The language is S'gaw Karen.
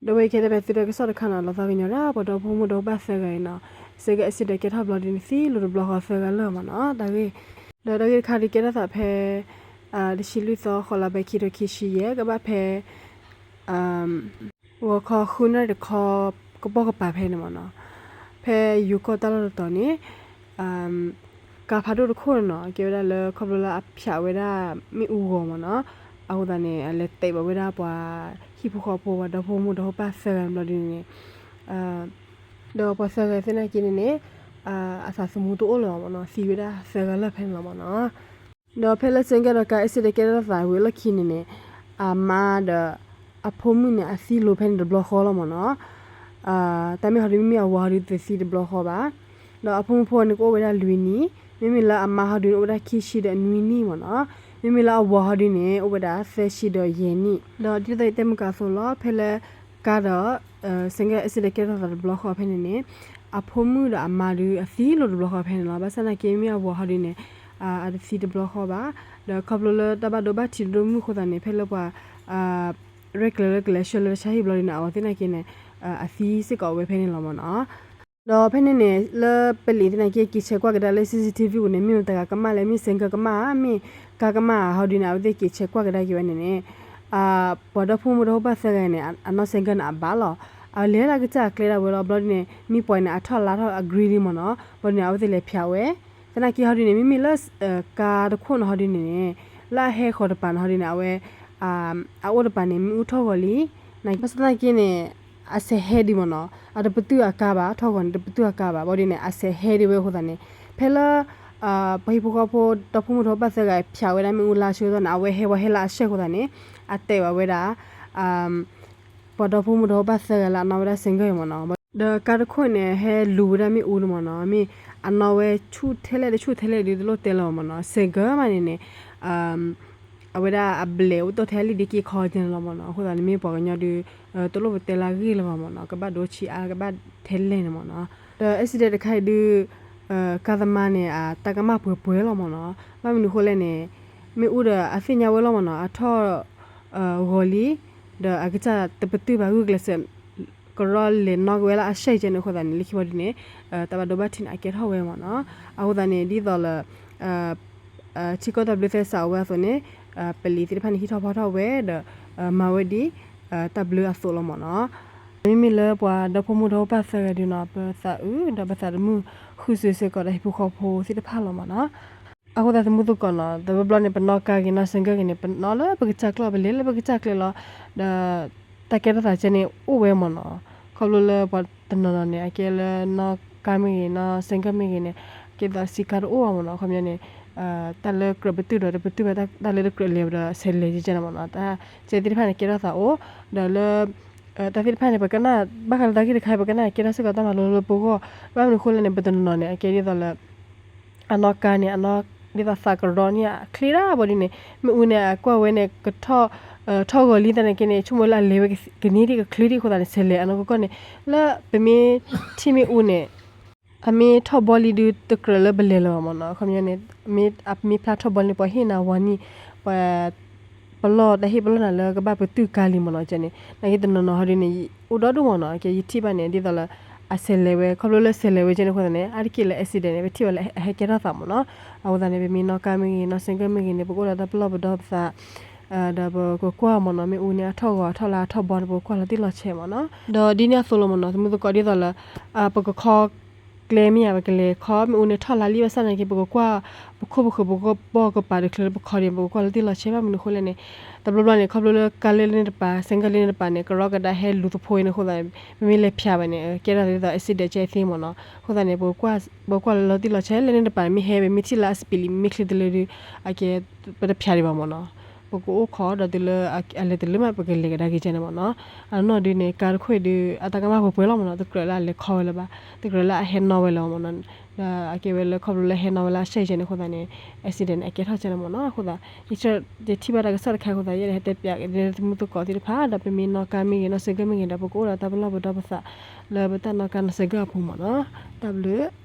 ဒီးဝဲအံၤကဲထီၣ်ဖဲသုတၢ်ကစီၣ်တခါန့ၣ် လီၤသးကညီၤဒၣ် ပှၤဒီဖိမိၢ်ဒီဖိပၢ်သၢဂၤအံၤန့ၣ် စဲကဲ accident ကဲထီၣ်ဘျီဒ်န့ၣ် သံလိာ်တဘျီဃီသၢဂၤလၢာ်မ့ၢ်နီၤ တၢ်ဂ့ၢ်. ဒီးတၢ်ဂ့ၢ်တခါဒုးကဲထီၣ်သးဖဲ တဆံလွံၢ်သီ ဃီလါဘဲ ခံထိခံဆံယဲၢ် ကဘၣ်ဖဲ ဂီၤခီဃုနၣ်ရံၣ်တခီ ကပိာ်ကပၤဖဲန့ၣ်မ့ၢ်နီၤ, ဖဲယိၤကီၢ်တၢ်လီၢ်တတီၤန့ၣ် ကါဖးဒိၣ်တခိၣ်န့ၣ်နီၤ ကဲဝဲဒၣ်လၢခီဖျိလၢအဖၠးဝဲဒၣ်မ့ၣ်အူဂီၤမ့ၢ်နီၤ, အဃိသတးန့ၣ် အလဲၤတဲာ်ဘၣ်ဝဲဒၣ်ပှၤဟံၣ်ဖိဃီဖိ ပှၤဒီဖိမိၢ်ဒီဖိပၢ်သၢဂၤဘျီဒ်န့ၣ်န့ၣ် ဒီးပှၤသၢဂၤသ့ၣ်နာ်က့န့ၣ်န့ၣ် အသးသမူတအိၣ်လၢၤဘၣ်မ့ၢ်နီၤ, သံဝဲဒၣ်သၢဂၤလၢာ်ဖဲန့ၣ်လီၤမ့ၢ်နီၤ. ဒီးဖဲလၢစဲကဲဒီးကါ accident ကဲထီၣ်သးဝံၤအလီၢ်ခံန့ၣ်န့ၣ် အမါဒီးအဖိမုၣ်န့ၣ် အသံလိာ်ဖဲန့ၣ်တဘျီဃီလီၤမ့ၢ်နီၤ. တၢ်မ့ၢ်ဟီဒုး မ့မ့ၢ်အဝၤဟီဒုးတသံတဘျီဃီဘၣ်. ဒီးအဖိမုၣ်ဖိန့ၣ်ကအိၣ်ဝဲဒၣ်လွံၢ်နံၣ်, မ့မ့ၢ်လၢအမါဟီဒုးန့ၣ် အိၣ်ဝဲဒၣ်ခံဆံဒီးနွံနံၣ်မ့ၢ်နီၤ, မ့မ့ၢ်လၢအဝၤဟီဒုးန့ၣ် အိၣ်ဝဲဒၣ်သၢဆံဒီးယဲၢ်နံၣ်. ဒီးဒ်သိးယတဲမုၢ်ကါအသိးလီၤ ဖဲလၢကါဒီး စဲကဲ accident ကဲထီၣ်သးတဘျီဃီဖဲန့ၣ်န့ၣ် အဖိမုၣ်ဒီးအမါဒုးအသံလိာ်တဘျီဃီဖဲန့ၣ်လီၤ. ဘၣ်ဆၣ်သနာ်က့ မ့မ့ၢ်အဝၤဟီဒုးန့ၣ် အတသံတဘျီဃီဘၣ်. ဒီးခီဖျိလၢတၢ်ဘၣ်ဒိဘၣ်ထံးဒိၣ်မုၢ်အဃိသတးန့ၣ် ဖဲလၢပှၤ ရဲၣ်ကျဲၤလၢကလဲၤဆှၢလၢတၢ်ဆါဟံၣ်ဘျီဒ်န့ၣ် အဝၤသ့ၣ်နာ်က့န့ၣ် အသံစ့ၢ်ကီးဝဲဖဲန့ၣ်လီၤမ့ၢ်နီၤ. ဒီးဖဲန့ၣ်န့ၣ် လၢပလံၤသ့ၣ်နာ်က့ က့ၤဆဲးကွၢ်ကဒါလၢ CCTV ပူၤန့ၣ် မ့ၢ်မတၤတဂၤကမၣ်လဲၣ်, မ့ၢ်စဲကဲကမၣ်ဧါ, မ့ၢ်ကါကမၣ်ဧါ ဟီဒုးန့ၣ် အဝဲသ့ၣ်က့ၤဆဲးကွၢ်ကဒါက့ၤဝဲန့ၣ်န့ၣ် ပှၤဒီဖိမိၢ်ဒီဖိပၢ်သၢဂၤန့ၣ် အနီၢ်စဲကဲန့ၣ်အဘၣ်လီၤ. အလဲၤလၢအကစၢ်အကျဲဒၣ်ဝဲလီၤ. ဘျီဒ်န့ၣ် မ့ၢ်ပှၤန့ၣ် အထီၣ်လါထီၣ်အ green လံမ့ၢ်နီၤ, ဘျီဒ်န့ၣ် အဝဲသ့ၣ်လဲၤဖၠးဝဲ. သနာ်က့ဟီဒုးန့ၣ် မ့မ့ၢ်လၢ ကါတခိၣ်န့ၣ်ဟီဒုးန့ၣ်န့ၣ် လၢအဟဲဃီၤတပၤန့ၣ်ဟီဒုးန့ၣ် အဝဲ အအိၣ်တပၤန့ၣ် မ့ၣ်အူထီၣ်ဂီၤလံ. ဘၣ်ဆၣ်သနာ်က့န့ၣ် အစဲးဟဲဒံးမ့ၢ်နီၤ, အတပတုာ်အကါဘၣ်, ထီၣ်ဂီၤန့ၣ် တပတုာ်အကါဘၣ်. ဘျီဒ်န့ၣ် အစဲးဟဲဒံးဝဲအဃိသတးန့ၣ် ဖဲလၢ ပှၤဟံၣ်ဖိဃီဖိ ဒီဖိမိၢ်ဒီဖိပၢ်သၢဂၤဖၠးဝဲဒၣ်မ့ၣ်အူလါဆၢကတီၢ်န့ၣ် အဝဲဟဲဝဲဟဲလၢအစဲးအဃိသတးန့ၣ် အတဲာ်ဘၣ်ဝဲဒၣ် ပှၤဒီဖိမိၢ်ဒီဖိပၢ်သၢဂၤလၢအနီၣ်ဝဲဒၣ်စဲကဲအံၤမ့ၢ်နီၤ. ဒီးကါတခိၣ်န့ၣ် ဟဲလူၤဝဲဒၣ်မ့ၣ်အူန့ၣ်မ့ၢ်နီၤ, မ့ၢ်အနီၣ်ဝဲဆူၣ်ထဲလဲၣ်တဆူၣ်ထဲလဲၣ်ဒုးတလိၣ်တဲလၢၤမ့ၢ်နီၤ, စဲကဲမးန့ၣ်န့ၣ် အဝဲဒၣ်အဘျဲၣ်အိၣ်တ့ၢ်ထဲလံာ်ဒ့က့ခီကဲန့ၣ်လီၤမ့ၢ်နီၤ. အဃိသတးန့ၣ် မ့ၢ်ပှၤကညီဒုး တလိၣ်ပတဲလၢအဂ့ၢ်လၢၤဘၣ်မ့ၢ်နီၤ, ကဘၣ်ဒိဆံးအါ ကဘၣ်ထဲလဲၣ်န့ၣ်မ့ၢ်နီၤ. ဒီး accident တခါအံၤဒုး ကါသမားန့ၣ် အတၢ်ကမၣ်ပှဲၤပှဲၤလီၤမ့ၢ်နီၤ. ဘၣ်မနုၤအဃိလဲၣ်န့ၣ် မ့ၣ်အူဒီးအသ့ၣ်ညါဝဲလီၤမ့ၢ်နီၤ, အထီၣ် ဂီၤလံ, ဒီးအကစၢ်တပတုာ်ဘၣ်ဂုာ်ကျဲးစၢး ကရီလဲၤနီၣ်က့ၤဝဲလၢအစဲးကဲန့ၣ်အဃိသတးန့ၣ် လၢခံဘျီဒ်န့ၣ် တၢ်ဘၣ်ဒိဘၣ်ထံးန့ၣ် အကဲထီၣ်ဝဲမ့ၢ်နီၤ. အဃိသတးန့ၣ် ဒ်သိးလၢ ထံကီၢ်တၢ်ဘျၢသဲစးအိၣ်ဝဲအသိးန့ၣ် ပလံၤသ့ၣ်တဖၣ်န့ၣ် ဟံးထီၣ်ဖီထီၣ်ဝဲဒီး မၤဝဲဒ် တၢ်ဘျၢအသိးလီၤမ့ၢ်နီၤ. မ့မ့ၢ်လၢပှၤဒီဖိမိၢ်ဒီဖိပၢ်သၢဂၤဒုးနီၤ ပသးအုးဒီးပသးတမုာ်ဃုာ်စ့ၢ်ကီးဒီးဟံၣ်ဖိဃီဖိသ့ၣ်တဖၣ်လီၤမ့ၢ်နီၤ. အဃိသတးသမုသကိးနီၤ တဘျီဘျီန့ၣ် ပနီၣ်ကါဂ့ၤနီၣ်စဲကဲဂ့ၤန့ၣ် ပနီၣ်လၢပကစၢ်ကျိာ် ပလဲၤလၢပကစၢ်ကျဲလီၤ. ဒီးတၢ်ကဲထီၣ်သးကဲန့ၣ်အိၣ်ဝဲမ့ၢ်နီၤ. ခီဖျိလၢပှၤတနီၤနီၤန့ၣ် အကဲလၢနီၣ်ကါမ့ၢ်ဂ့ၤ နီၣ်စဲကဲမ့ၢ်ဂ့ၤန့ၣ် ကဲသိးစံးကါတအိၣ်ဘၣ်မ့ၢ်နီၤ. ခီပညီန့ၣ် တၢ်လၢကြၢးပတုာ်ဒီးတပတုာ်ဘၣ် တၢ်လၢတကြၢးလဲၤဒီးဆဲးလဲၤကဲန့ၣ်မ့ၢ်နီၤ. တၢ်ကဲသ့ၣ်တဖၣ်န့ၣ် ကဲထီၣ်သးအိၣ် ဒီးလၢ တၢ်သ့ၣ်တဖၣ်န့ၣ် ပကနၣ် ဘၣ်ဃးလၢတၢ်ဂ့ၢ်တခါအံၤ ပကနၣ်ကဲထီၣ်စ့ၢ်ကီးတၢ်မၤလိလၢပဂီၢ် ဘၣ်မနုၤအဃိလဲၣ်န့ၣ် ပတနီၤနီၤန့ၣ် အကဲဒ်သိးလၢ အနီၣ်ကါန့ၣ် အနီၣ်ဒ်သိးသးကရီန့ၣ် အချ့တၢ်ဘျီဒ်န့ၣ် မ့ၣ်အူန့ၣ် အကွၢ်ဝဲန့ၣ် ကထီၣ် ထီၣ်ဂီၤလံသနာ်က့န့ၣ် ဆိကမိၣ်လၢအလဲၤဝဲကန့ၢ်ဒံး ကချုးဒံးအဃိသတးန့ၣ် ဆဲးလဲၤအနီၢ်ကီၢ်န့ၣ် လၢပမ့ၢ်ထံၣ်မ့ၣ်အူန့ၣ် အမ့ၢ်ထီၣ်ဘီလံဒုး တကြၢးလၢပလဲၤလၢၤဘၣ်မ့ၢ်နီၤ. ခီပညီန့ၣ် မ့ၢ်အမ့ၢ်ဖျါထီၣ်ဘီလံန့ၣ် ပှၤဟ့ၣ်နၤဝီနံၣ် ပှၤ ပလီၢ် တၢ်ဟ့ၣ်ပလီၢ်နၤလၢကဘၣ်ပတုာ်ကါလံမ့ၢ်နီၤ. ကဲန့ၣ် နာ်က့တနီၤနီၤဟီဒ်န့ၣ် အိၣ်ဒီဒူၣ်မ့ၢ်နီၤ. ကဲယထံၣ်ဘၣ်န့ၣ် ဒ်သိးလၢ အဆဲးလဲၤဝဲ ခီဖျိလၢဆဲးလဲၤဝဲကဲန့ၣ်အဃိသတးန့ၣ် အါတက့ၢ်လၢ accident န့ၣ် ပထံၣ်ဘၣ်လၢအဟဲကဲထီၣ်သးမ့ၢ်နီၤ. အဃိသတးန့ၣ် ပမ့ၢ်နီၣ်ကါမ့ၢ်ဂ့ၤ နီၣ်စဲကဲမ့ၢ်ဂ့ၤန့ၣ် ပကအိၣ်ဒီးတၢ်ပလီၢ်ပဒီပသး ဒီးပကကွၢ်မ့ၢ်နီၤ မ့ၣ်အူန့ၣ် အထီၣ်ဂီၤအထီၣ်လါအထီၣ်ဘီန့ၣ် ပကကွၢ်လီၤတံၢ်လီၤဆဲးမ့ၢ်နီၤ. ဒီးဒ်န့ၣ်အသိးလီၤမ့ၢ်နီၤ သမုသကိးဒ်သိးလၢ ပကခီ ကျဲမ့ၢ်ဧါ ပကလဲၤခီ မ့ၣ်အူန့ၣ်ထီၣ်လါလံဘၣ်ဆၣ်နာ်က့ ပကကွၢ် ပခိၣ်ပဃုာ် ပကဘီၣ်ကပၤတချုးလၢပခီဒံး ပကကွၢ်လီၤတံၢ်လီၤဆဲး ဘၣ်မနုၤအဃိလဲၣ်န့ၣ် တဘျီဘျီန့ၣ် ခီဖျိလၢကါလၢလၢန့ၣ်တပၤ စဲကဲလၢန့ၣ်တပၤန့ၣ် ကရီကဒါဟဲလူၤသဖိအံၤန့ၣ်အဃိသတးန့ၣ် ပမ့ၢ်လဲၤဖၠးဘၣ်န့ၣ် ကဲထီၣ်ဒ်သိး accident ကဲသ့မ့ၢ်နီၤ. အဃိသတးန့ၣ် ပကကွၢ်လီၤတံၢ်လီၤဆဲး လၢန့ၣ်တပၤန့ၣ် မ့ၢ်ဟဲ ပမ့ၢ်ထံၣ်လၢအ speed limit မ့ၢ်ချ့တလၢဒုး အကဲ ပတဖၠးဒံးဘၣ်မ့ၢ်နီၤ. ပကအိၣ်ခိးဒီးတုၤလၢအလဲၤတလၢမး ပကလဲၤကဒါက့ၤကဲန့ၣ်မ့ၢ်နီၤ. အနီၢ်ဒုးန့ၣ် ကါတခိၣ်အံၤဒုး အတၢ်ကမၣ်ပှဲၤပှဲၤလီၤမ့ၢ်နီၤ. တကြၢးလၢအလဲၤခီဝဲလၢၤဘၣ်, တကြၢးလၢအဟဲနီၣ်ဝဲလၢၤဘၣ်မ့ၢ်နီၤ. ဒီးအကဲဝဲလၢခီဖျိလၢဟဲနီၣ်ဝဲလၢအစဲးကဲန့ၣ်အဃိသတးန့ၣ် accident န့ၣ် အကဲထီၣ်ကဲန့ၣ်မ့ၢ်နီၤ. အဃိသတး ယထံၣ်ဘၣ်တၢ်ကစီၣ်တခါအဃိသတး ယဲဒၣ်ဟဲတဲပၠးက့ၤလၢသမုသကိးသ့ၣ်တဖၣ် ဒီးပမ့ၢ်နီၣ်ကါမ့ၢ်ဂ့ၤ နီၣ်စဲကဲမ့ၢ်ဂ့ၤဒီး ပကအိၣ်ဒီးတၢ်ပလီၢ်ပဒီပသး လၢပတၢ်နီၣ်ကါနီၣ်စဲကဲအပူၤမ့ၢ်နီၤ. တၢ်ဘျုး